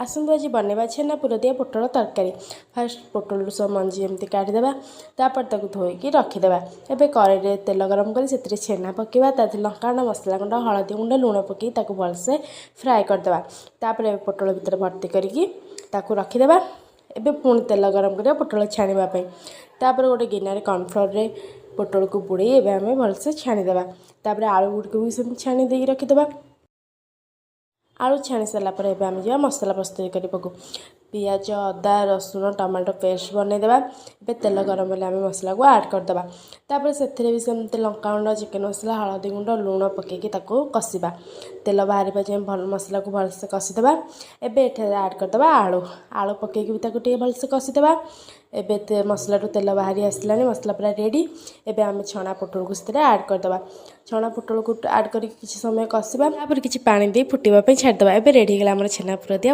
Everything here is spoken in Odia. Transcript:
ଆସନ୍ତୁ, ଆଜି ବନେଇବା ଛେନା ପୁର ଦିଆ ପୋଟଳ ତରକାରୀ। ଫାଷ୍ଟ ପୋଟଳରୁ ସବୁ ମଞ୍ଜି ଏମିତି କାଢ଼ିଦେବା। ତାପରେ ତାକୁ ଧୋଇକି ରଖିଦେବା। ଏବେ କଡ଼େଇରେ ତେଲ ଗରମ କରି ସେଥିରେ ଛେନା ପକାଇବା। ତା ଦେହରେ ଲଙ୍କା ଗୁଣ୍ଡ, ମସଲା ଗୁଣ୍ଡ, ହଳଦୀ ଗୁଣ୍ଡ, ଲୁଣ ପକାଇ ତାକୁ ଭଲସେ ଫ୍ରାଏ କରିଦେବା। ତାପରେ ପୋଟଳ ଭିତରେ ଭର୍ତ୍ତି କରିକି ତାକୁ ରଖିଦେବା। ଏବେ ପୁଣି ତେଲ ଗରମ କରିବା ପୋଟଳ ଛାଣିବା ପାଇଁ। ତାପରେ ଗୋଟେ ଗିନାରେ କର୍ଣ୍ଣଫ୍ଲୋରରେ ପୋଟଳକୁ ବୁଡ଼େଇ ଏବେ ଆମେ ଭଲସେ ଛାଣିଦେବା। ତାପରେ ଆଳୁ ଗୁଡ଼ିକୁ ବି ସେମିତି ଛାଣି ଦେଇକି ରଖିଦେବା। ଆଳୁ ଛାଣି ସାରିଲା ପରେ ଏବେ ଆମେ ଯିବା ମସଲା ପ୍ରସ୍ତୁତି କରିବାକୁ। ପିଆଜ, ଅଦା, ରସୁଣ, ଟମାଟୋ ପେଷ୍ଟ ବନେଇଦେବା। ଏବେ ତେଲ ଗରମ ହେଲେ ଆମେ ମସଲାକୁ ଆଡ଼୍ କରିଦେବା। ତାପରେ ସେଥିରେ ବି ସେମିତି ଲଙ୍କାଗୁଣ୍ଡ, ଚିକେନ୍ ମସଲା, ହଳଦୀ ଗୁଣ୍ଡ, ଲୁଣ ପକାଇକି ତାକୁ କଷିବା। ତେଲ ବାହାରିବା ଯାଏଁ ଭଲ ମସଲାକୁ ଭଲସେ କଷିଦେବା। ଏବେ ଏଠାରେ ଆଡ଼୍ କରିଦେବା ଆଳୁ। ଆଳୁ ପକାଇକି ବି ତାକୁ ଟିକେ ଭଲସେ କଷିଦେବା। ଏବେ ମସଲାରୁ ତେଲ ବାହାରି ଆସିଲାଣି, ମସଲା ପୁରା ରେଡ଼ି। ଏବେ ଆମେ ଛଣା ପୋଟଳକୁ ସେଥିରେ ଆଡ଼୍ କରିଦେବା। ଛଣା ପୋଟଳକୁ ଆଡ଼୍ କରିକି କିଛି ସମୟ କଷିବା। ତାପରେ କିଛି ପାଣି ଦେଇ ଫୁଟିବା ପାଇଁ ଛାଡ଼ିଦେବା। ଏବେ ରେଡ଼ି ହେଇଗଲା ଆମର ଛେନା ପୁର ଦିଆ।